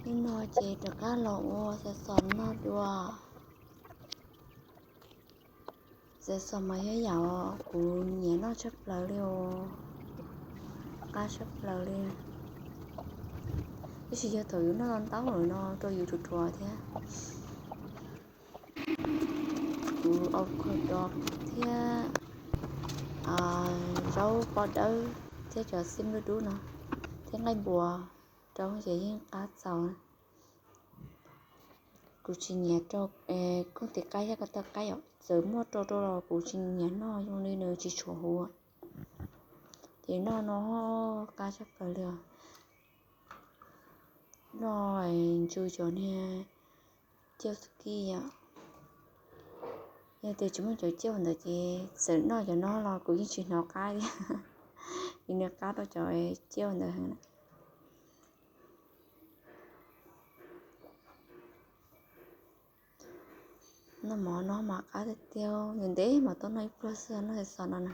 Hnub no ces rov qab los ua xov xos noj dua. Xov xos mas yog yam kuv nyiam noj tshaj plaws li os, qab tshaj plaws li. Tab sis yog thaum yus noj tau ntau lawm no rau yus ruam ruam thiab. Kuv avocado thiab zaub poj dawb thiab cov xib npluj dub no thiab nqaij npua rau ces yeej qab txaus. Kuv tsis nyiam rau kooj tis qaib thiab ko taw qaib os, txawm muaj rau rau los kuv tsis nyiam noj, zoo li nws tsis tshuav huv. Ces noj no qab tshaj plaws li os. Noj ntsw cov niag ciaj xu kij yom. Yog tias tsis muaj cov ciaj ntawd ces txawm noj cov no los kuv yeej tsis hnov qab li. Vim nws qab rau cov ciaj ntawd heev. Noj mov no mas qab tiag tiag, ntev ntev mas tuaj noj ib pluag xwb noj xov no na.